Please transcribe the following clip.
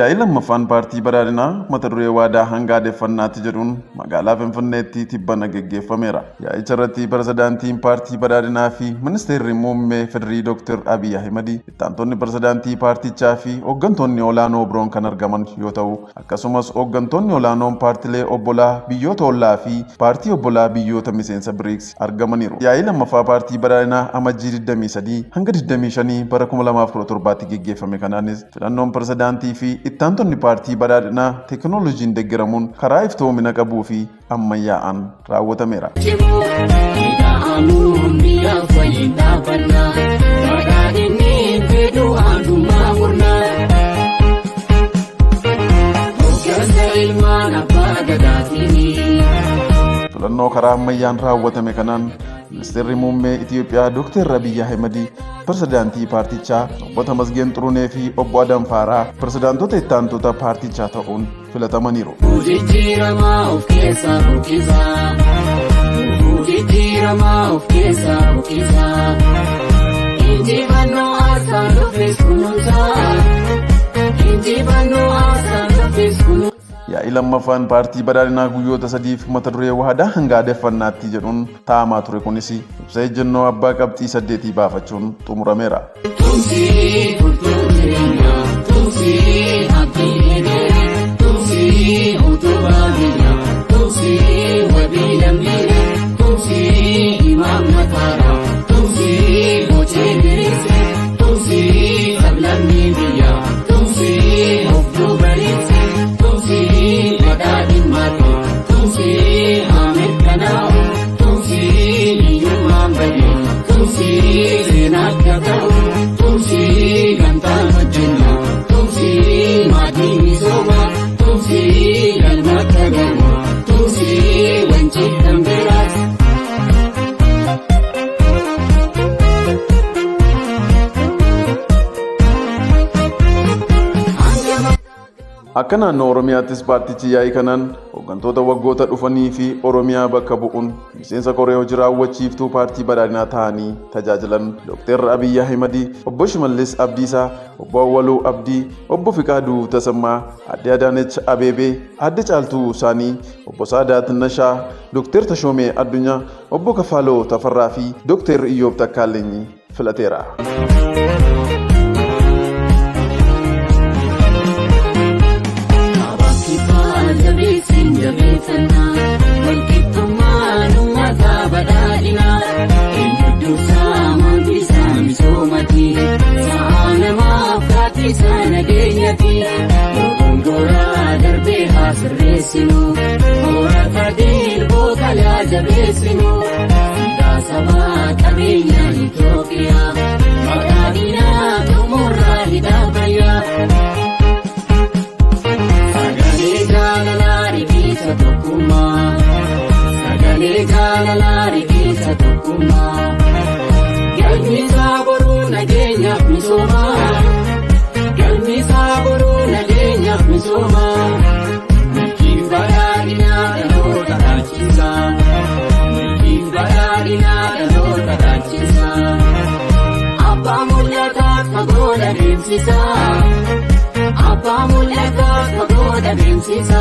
Yaa'ii lammaffaan Paartii Badhaadhinaa mata duree "Waadaa hanga aadeffannaatti" jedhuun magaalaa Finfinneetti tibbana geggeeffameera. Yaa'icha irratti pirezidaantiin Paartii Badhaadhinaa fi Ministeerri Muummee FDRI Dr. Abiy Ahimad, itti pirezidaantii paartichaa fi hooggantoonni olaanoo biroon kan argaman yoo ta'u, akkasumas hooggantoonni olaanoon paartilee obbolaa biyyoota ollaa fi paartii obbolaa biyyoota miseensa BRICS argamaniiru. Yaa'ii lammaffaa Paartii Badhaadhinaa Amajjii 23 hanga 25 bara 2017tti geggeeffame kanaanis filannoon pirezidaantii fi ittaantonni Paartii Badhaadhinaa teekinooloojiin deeggaramuun karaa iftoomina qabuu fi ammayyaa'aan raawwatameera. Ida'amuun biyyaaf waliin dhaabbannaa. Badhaadhinni fedhu aantummaa murnaa. Hoggansa ilmaan abbaa gadaatiin. Filannoo karaa ammayyaan raawwatame kanaan Ministeerri Muummee Itiyoophiyaa Dr. Abiyyi Ahimad pirezidaantii paartichaa, obbo Tamasgeen Xurunee fi obbo Adam Faaraa pirezidaantota ittaantota paartichaa ta'uun filatamaniiru. Jijjiiramaa of keessaa buqqisaa. Jijjiiramaa of keessaa buqqisaa. Injifannoo aasaan dhufes kunuunsaa. Injifannoo aasaan dhufes kunuunsaa. Yaa'ii lammaffaan Paartii Badhaadhinaa guyyoota 3f mata duree "Waadaa hanga aadeffannaatti" jedhuun taa'amaa ture kunis ibsa ejjennoo abbaa qabxii 8 baafachuun xumurameera. Tumsii furtuu jireenyaa, tumsii abdii egeree, tumsii utubaa biyyaa, tumsii wabii lammiilee, tumsii imaammataadha, tumsii bocee diriirsee, tumsii sablammii biyyaa, tumsii of duubariirsee, tumsii badhaadhimmaati, tumsii haa mirkanaa'u, tumsii hiyyummaan badee, tumsii seenaa akka ta'u, tumsii gamtaan hojjenna, tumsii maatii misoomaa, tumsii galma akka ga'u, tumsii wancii kan biraas. Akka naannoo Oromiyaattis paartichi yaa'ii kanaan hooggantoota waggoota dhufanii fi Oromiyaa bakka bu'uun miseensa koree hojii raawwachiiftuu Paartii Badhaadhinaa ta'anii tajaajilan Dr. Abiyyi Ahimad, obbo Shimallis Abdiisaa, obbo Awwaluu Abdii, obbo Fiqaaduu Tasammaa, Aadde Adaanech Abeebee, Aadde Caaltuu Saanii, obbo Saadaat Nashaa, Dr. Tashoomee Addunyaa, obbo Kafaaloo Tafarraa fi Dr. Iyyoob Takkaaleenyi filateera. Jabeessin jabeeffannaa, walqixxummaan uummataa badhaadhinaa, eenyu dursaa maantisaa misoomati, sa'aa namaaf kaatisaa nageenyati, dogongoraa darbee haa sirreessinu, horata dilboo kalaa jabeessinu, siidaa sabaa qabeenya Itoophiyaa, badhaadhinaa xumurraa hidhaa fayyaa. Sagalee jaalalaa riqicha tokkummaa. Sagalee jaalalaa riqicha tokkummaa. Galmi isaa boruu nageenyaaf misoomaa. Galmi isaa boruu nageenyaaf misoomaa. Milkiin badhaadhinaa dhaloota dhaalchisaa. Milkiin badhaadhinaa dhaloota dhaalchisaa. Abbaa mul'ataa fagoo deemsisaa. Abbaa mul'ataa fagoo deemsisaa.